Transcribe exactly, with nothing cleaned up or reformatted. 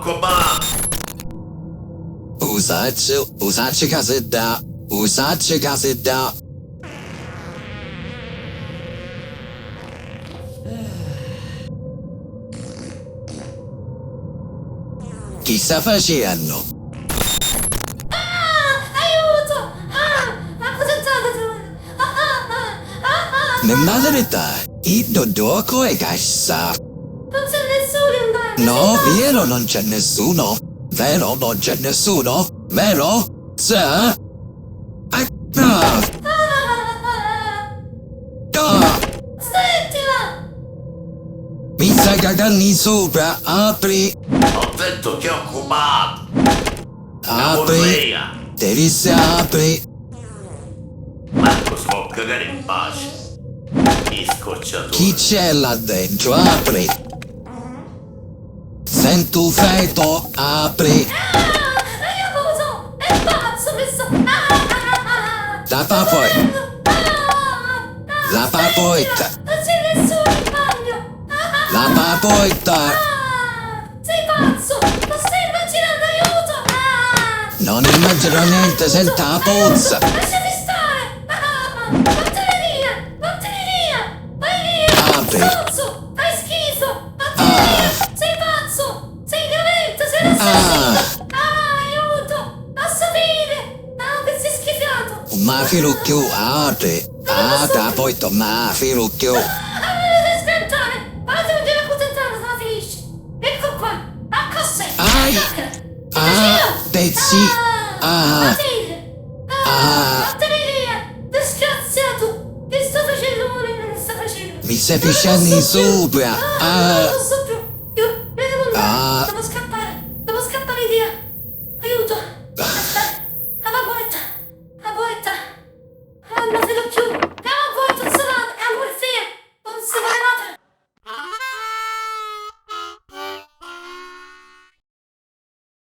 Command! U sacciu, u sacciu ca si dda, u sacciu ca si dda. Chi sta facennu? Ah! Aiuto! Ah! Ma cosa c'è? Ah, ah, ah, ah, ah, ah. Mi madre ta, iddu ddocu è cassa. Non c'è nessuno in bagno. No, vero, non c'è nessuno. Vero, non c'è nessuno. Vero? Sì? Ah! Ah! Ah! Smettila! Mi sta cacannu supra, apri! Ho detto che è occupato! Apri! Devi apri! Marco, si può cagare in pace? Chi scocciatore! Chi c'è là dentro? Apri! Sentu feto, apri. Ah! Aiuto! È pazzo questo! Ah! La papoita! La papoita! Non c'è nessuno in bagno! La papoita! Ah! Sei pazzo! Ma stai immaginando, aiuto! Ah! Non immagino niente, senta la puzza! Lasciami stare! Ah! Vattene via! Vattene via! Vai via! Apri! Stronzo! Fai schifo! Vattene via! Sei pazzo! Sei violento, sei un assassino! Ah, aiuto! Basta finire! Ah, che sei schifiato! Ma filu chiù, apri! Ah, ta poi to, ma filu chiù! Ah, ah, non mi devi schiantare! Vado a dire a contentare, la finisci! Ecco qua! Accossai! Ai! Ah, pezzi! Ah! Ah! Vattene! Ah! Vattene via! Disgraziato! Che sta facendo? Mi sta facendo? Mi stai pisciannu supra! Ah!